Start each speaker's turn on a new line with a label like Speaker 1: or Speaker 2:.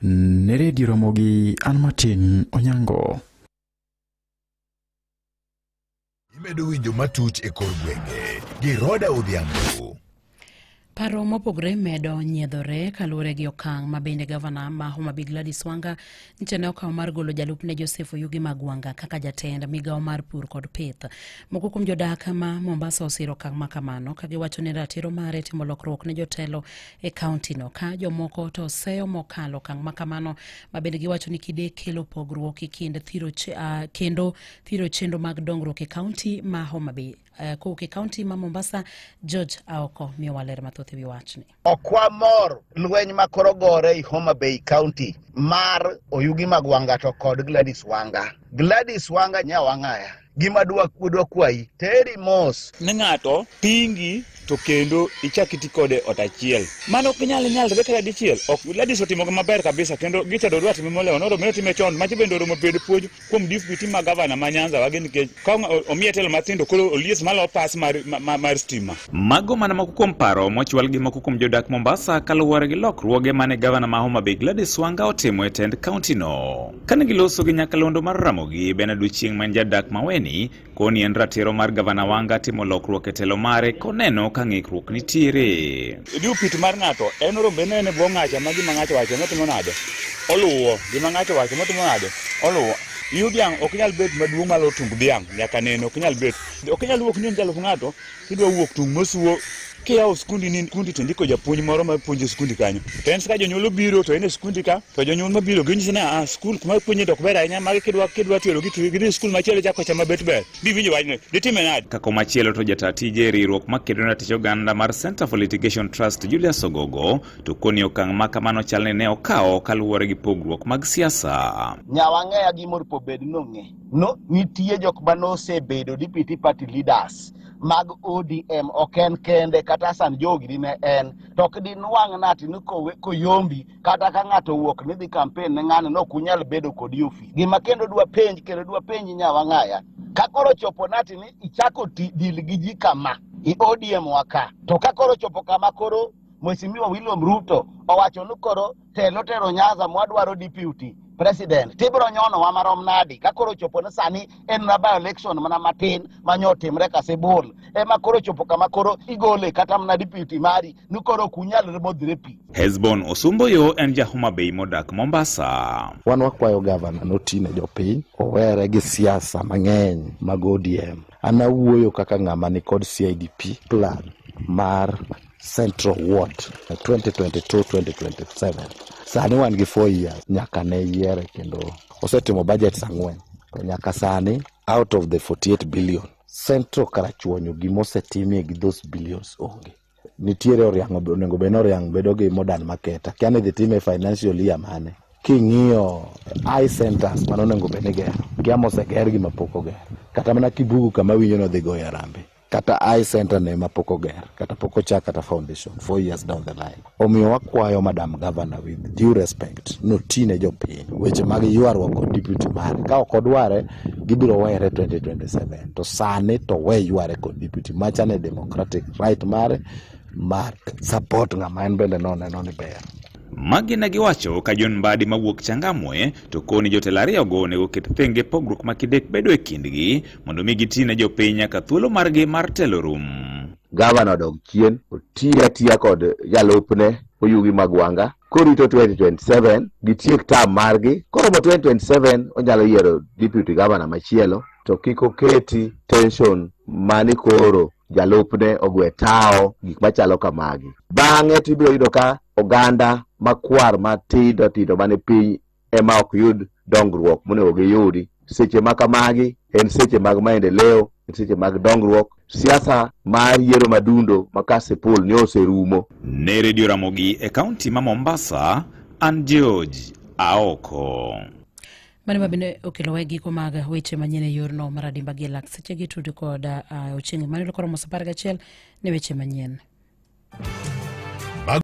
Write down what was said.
Speaker 1: Ne Redio Ramogi, an Martin Onyango.
Speaker 2: Imedo winjo matut e kor gwenge gi Roda Odhiambo.
Speaker 3: Paro mopogore medo nyiedhore kaluwore gi okang' ma bende gavana ma Homa Bay Gladys Wanga nyicha ne okawo mar golo jalupne Joseph Oyugi Magwanga kaka jatend migawo mar pur kod pith. Moko kuom jodak ma Mombasa osiro okang' ma kamano ka giwacho ni ratiro mare timo lokruok ne jotelo e kaunti no, ka jomoko to seyo mokalo okang' ma kamano ma bende giwacho ni kide kelo pogruok e kind thiro kendo thiro chenro mag dongruok e kaunti ma Homa Bay. Kowuok e kaunti ma Mombasa, George Aoko miyowa ler mathoth e wi wachni.
Speaker 4: Ok wamor lweny ma koro gore i Homa Bay County mar Oyugi Magwanga to kod Gladys Wanga. Gladys Wanga nyawang'aya. Gima dwa kwayi, teri mos.
Speaker 5: Ni ng'ato pingi to kendo ichak iti kode ot achiel. Mano ok nyal nyalre kata dichiel. Ok Gladys otimo maber kabisa kendo gicha dwa time molewo noro meno time chon machi bende oromo bedo puonj kuom deputy ma gavana ma Nyanza wagi nikech ka omiye telo mathindo koro olies malo pas mar stima.
Speaker 6: Mago mana moko kuom paro mochwal gi moko kuom jodak Mombasa kaluwore gi lokruoge mane gavana ma Homa Bay Gladys Wanga otimo e tend kaunti no. Kane giloso gi nyakalondo mar Ramogi, Benard Ochieng' ma en jadak Maweni koni en ratiro mar gavana Wanga timo lokruok e telo mare koneno ka ng'ikruok nitiere.
Speaker 5: Deputy mar ng'ato en orombe nene bwo ng'acha ma gima ng'acho wacho motimo nade? Oluwo gima ng'acho wacho motimo nade? Oluwo. Iyu dhiang' ok nyal bet maduong' malo tung dhiang' nyaka neno ok nyal bet. Ok nyal wuok ni en jalup ng'ato kidwa wuok tung mosuo kiyawo skundi ni skundi to ndiko japuonj moro ma puonjo e skundi kanyo. To en ka jonyuol obiro to en e skundi ka to jonyuol mabiro ginyisi ni a skul kuma puonje to ok ber ahinya magi kidwa tero gi gidhi skul machielo chako cha mabet ber. Biwinjo wachno ditime nade?
Speaker 6: Ka komachielo to jata tije e riwruok makedo ne ratich oganda mar Center for Litigation Trust Julius Ogogo to koni okang' ma kamano chal ni ne okawo kaluwore gi pogruok mag siasa.
Speaker 4: Nyawang'eya gimoro bed nong'e. No nitie jok manosebedo deputy party leaders mag ODM ok en kende kata Hassan Joho gini ne en to ok dinwang' nati ni koyombi kata ka ng'ato owuok ni dhi campaign ne ng'ano no ok unyal bedo kod ofis. Gima kendo dwa penj kendo dwa penj Nyawang'aya ka koro chopo nati ni ichako deal gi ji kama i ODM wa ka to ka koro chopo kama koro Mheshimiwa William Ruto owacho ni koro telo tero Nyanza mwadwaro deputy president tibiro nyono wa marom nadi ka koro chopo ni sani en na by election mana matin manyo timre Kasipul ema koro chopo kama koro igole kata mana deputy mari ni koro ok unyal modhre pi.
Speaker 6: Hesbon Osumboyo en ja Homa Bay modak Mombasa.
Speaker 7: Wan wakwayo gavana notine jopiny owere gi siasa mang'eny mag ODM. An awuoyo kaka ng'ama nikod CIDP plan mar Central Ward 2022-2027. Sani wan gi 4 years nyaka ne yiere kendo osetimo budget 4 to nyaka sani out of the 48 billion Central Karachuonyo gimosetimie gi those billions onge. Nitiere Oriang' onego bed ni Oriang' bedo gi modern market akia ni idhi time financial year mane. King'iyo eye centers mane onego bed ni igero kia moseger gi mapok oger kata mana Kibugu kama winjo nodhi goyo harambee kata eye center ne mapok oger kata pok ochak kata foundation 4 years down the line. Omiyo wakwayo Madam Governor with due respect notine jopiny weche mag ywaruok kod deputy mare ka ok odware gibiro were 2027 to sani to we yware kod deputy macha ne democratic right mare mar support ng'ama en bende noneno ni ber.
Speaker 6: Magi ne giwacho ka John Mbadi mawuok Changamwe to koni jotelo ariyogo onego ket thenge pogruok ma kidek bedo e kindgi mondo mi giti ne jopiny nyaka thuolo margi mar telo rum.
Speaker 8: Gavana odok chien oti atiya kod jalupne Oyugi Magwanga korito 2027 gitiek term margi koromo 2027 onyalo yiero deputy governor machielo to kik oketi tension mani koro jalupne ogwe tao gik machalo kamagi. Bang'e to ibiro yudo ka oganda makwar matindo tindo mane piny ema ok yud dongruok monego giyudi. Seche ma kamagi en seche mag maendeleo, en seche mag dongruok. Siasa mar yiero madundo ma Kasipul ni oserumo.
Speaker 6: Ne Radio Ramogi e kaunti ma Mombasa, an George Aoko.
Speaker 3: Mano mabende okelo giko mag weche manyien e yorno mar adimba gi lak seche gi tudo kod Ochieng' Emmanuel koromo 11 ne weche manyien.